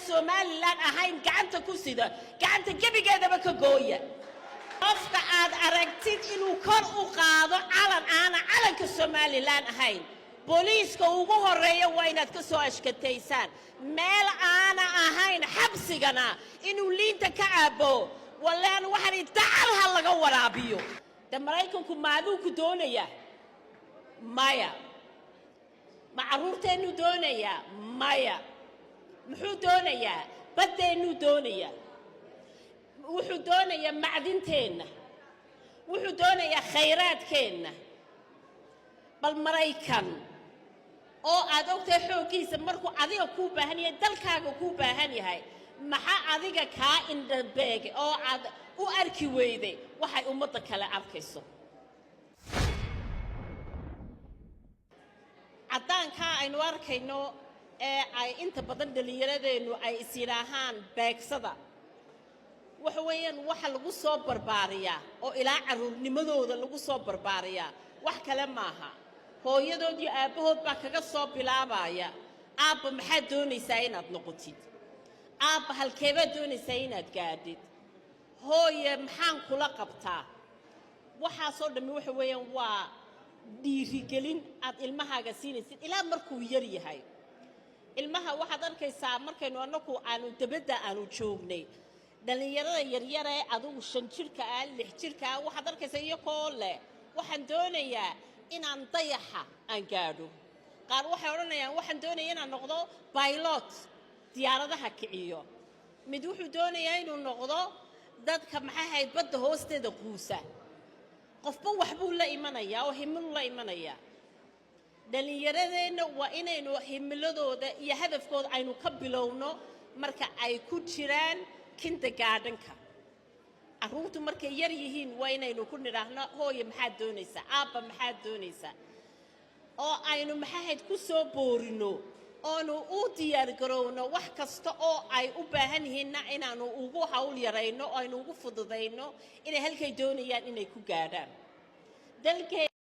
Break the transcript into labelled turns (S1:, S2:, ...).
S1: Somaliland ahayn gacanta ku sida, gacanta gebigeedaba ka gooya. Qofka aad aragtid inuu kor u qaado calan aana calanka Somaliland ahayn, booliiska ugu horeeya waa inaad ka soo ashkataysaan. Meel aana ahayn xabsigana inuu liinta ka caabo walaan waxaan dacarha laga waraabiyo. De Maraykanku maaduu ku doonayaa? Maya. Ma carruurteennuu doonayaa? Maya. Muxuu doonayaa? Baddeennuu doonayaa, wuxuu doonayaa macdinteenna, wuxuu doonayaa khayraadkeenna. Bal Maraykan oo aad ogtahay xooggiisa, markuu adiga kuu baahan yahay, dalkaaga kuu baahan yahay, maxaa adiga kaa indhabeeg oo aad u arki weyday waxay ummadda kale arkayso? Caddaankaa aynu arkayno ee ay inta badan dhallinyaradeennu ay is yidhaahaan beegsada, waxa weeyaan waxa lagu soo barbaariyaa oo ilaa carruurnimadooda lagu soo barbaariyaa wax kale maaha. Hooyadood iyo aabbahood baa kaga soo bilaabaya: "Aabba, maxaad doonaysaa inaad noqotid? Aabba, halkeebaad doonaysaa inaad gaadhid? Hooye, maxaan kula qabtaa?" Waxaasoo dhammi waxa weeyaan waa dhiirigelin aad ilmahaaga siinaysid ilaa markuu yar yahay. Ilmaha waxaad arkaysaa markaynu annagu aanu dabadda aanu joognay, dhallinyarada yaryaree adugu 5 jirka ah, 6 jirka ah, waxaad arkaysaa iyakoo leh: "Waxaan doonayaa inaan dayaxa aan gaadho." Qaar waxay odhanayaan: "Waxaan doonaya inaan noqdo pilot, diyaaradaha kiciyo." Mid wuxuu doonayaa inuu noqdo dadka, maxay ahayd, badda hoosteeda quusa. Qofba waxbuu la imanayaa oo himilu la imanayaa. Dhallinyaradeenna waa inaynu himiladooda iyo hadafkooda aynu ka bilowno marka ay ku jiraan kindergartenka. Carruurtu markay yar yihiin waa inaynu ku nidhaahno: "Hooye, maxaad doonaysaa? Aabba, maxaad doonaysaa?" oo aynu, maxahayd, ku soo boorino oonu u diyaargarowno. Wax kasta oo ay u baahan yihiinna inaanu ugu hawl yarayno oo aynu ugu fududayno inay halkay doonayaan inay ku gaadhaan dalkeen.